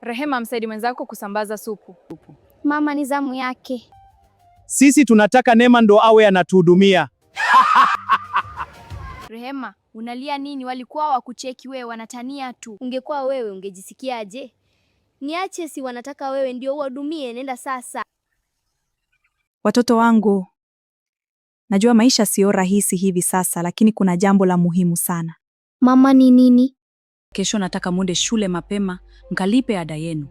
Rehema, msaidi mwenzako kusambaza supu. Mama, ni zamu yake. Sisi tunataka Neema ndo awe anatuhudumia. Rehema, unalia nini? Walikuwa wakucheki wewe, wanatania tu. Ungekuwa wewe ungejisikiaje? Niache, si wanataka wewe ndio uwahudumie. Nenda sasa. Watoto wangu, najua maisha siyo rahisi hivi sasa, lakini kuna jambo la muhimu sana. Mama, ni nini? Kesho nataka mwende shule mapema, mkalipe ada yenu.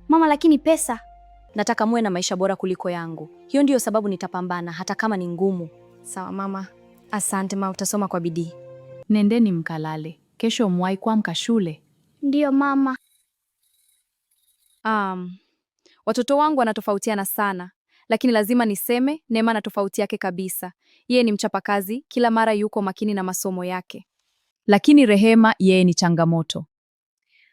Mama, lakini pesa. Nataka muwe na maisha bora kuliko yangu. Hiyo ndiyo sababu nitapambana hata kama ni ngumu. Sawa mama. Asante ma, utasoma kwa bidii. Nendeni mkalale, kesho mwai kuamka shule. Ndiyo mama. Watoto wangu wanatofautiana sana, lakini lazima niseme Neema na tofauti yake kabisa. Yeye ni mchapakazi, kila mara yuko makini na masomo yake. Lakini Rehema yeye ni changamoto.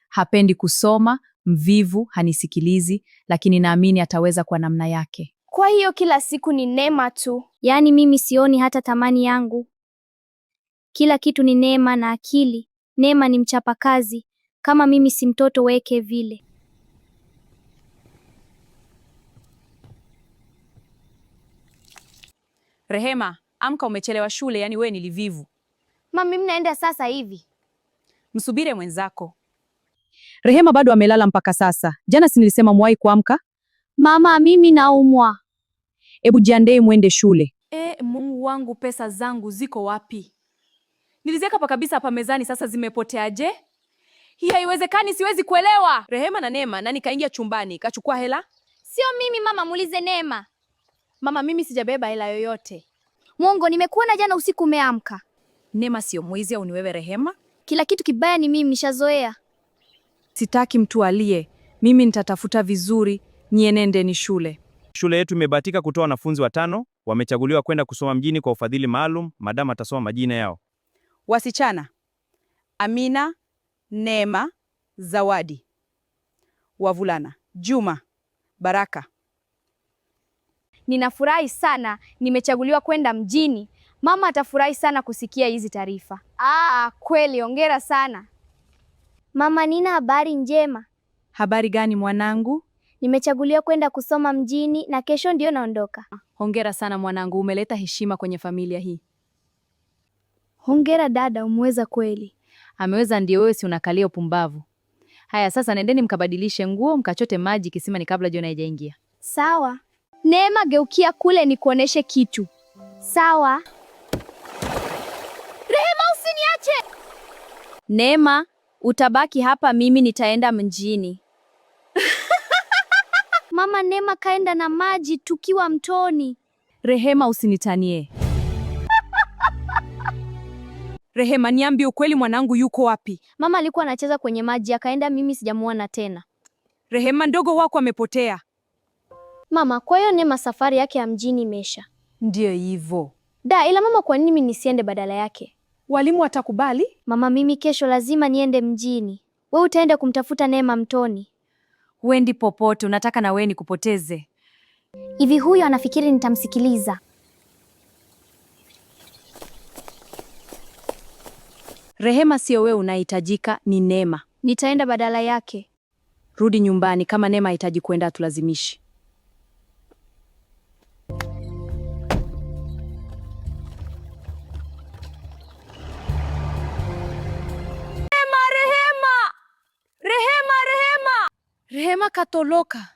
Hapendi kusoma, mvivu, hanisikilizi, lakini naamini ataweza kwa namna yake. Kwa hiyo kila siku ni Neema tu. Yaani mimi sioni hata thamani yangu. Kila kitu ni Neema na akili. Neema ni mchapakazi, kama mimi si mtoto weke vile. Rehema, amka, umechelewa shule, yani wewe ni livivu. Mami, mnaenda sasa hivi. Msubire mwenzako. Rehema bado amelala mpaka sasa. Jana si nilisema mwai kuamka? Mama, mimi naumwa. Ebu jiandae mwende shule. Mungu wangu, pesa zangu ziko wapi? Niliziweka pa kabisa hapa mezani, sasa zimepoteaje? Hii haiwezekani, siwezi kuelewa. Rehema na Neema, nani kaingia chumbani kachukua hela? Sio mimi mama, muulize Neema. Mama, mimi sijabeba hela yoyote. Mwongo, nimekuona jana usiku umeamka. Neema sio mwizi au ni wewe Rehema? Kila kitu kibaya ni mimi, nishazoea. Sitaki mtu alie. Mimi nitatafuta vizuri, nyie nendeni shule. Shule yetu imebahatika kutoa wanafunzi 5 wamechaguliwa kwenda kusoma mjini kwa ufadhili maalum. Madam atasoma majina yao. Wasichana: Amina, Neema, Zawadi. Wavulana: Juma, Baraka. Ninafurahi sana, nimechaguliwa kwenda mjini. Mama atafurahi sana kusikia hizi taarifa. Ah, kweli hongera sana. Mama, nina habari njema. Habari gani mwanangu? Nimechaguliwa kwenda kusoma mjini na kesho ndio naondoka. Hongera sana mwanangu, umeleta heshima kwenye familia hii. Hongera dada, umeweza kweli. Ameweza ndio, wewe si unakalia upumbavu. Haya sasa nendeni mkabadilishe nguo mkachote maji kisimani kabla jioni haijaingia. Sawa. Neema, geukia kule nikuoneshe kitu. Sawa. Rehema, usiniache. Neema, utabaki hapa, mimi nitaenda mjini. Mama, Neema kaenda na maji tukiwa mtoni. Rehema, usinitanie. Rehema, niambie ukweli, mwanangu yuko wapi? Mama alikuwa anacheza kwenye maji akaenda, mimi sijamuona tena. Rehema, ndogo wako amepotea. Mama, kwa hiyo Neema safari yake ya mjini imesha. Ndiyo hivyo. Da, ila mama, kwa nini mimi nisiende badala yake? Walimu watakubali? Mama, mimi kesho lazima niende mjini. We utaenda kumtafuta Neema mtoni. Huendi popote, unataka na wewe nikupoteze? Hivi huyo anafikiri nitamsikiliza? Rehema, sio wewe unahitajika, ni Neema. Nitaenda badala yake. Rudi nyumbani, kama Neema hahitaji kwenda hatulazimishi. Rehema, Rehema, Rehema, Rehema katoloka.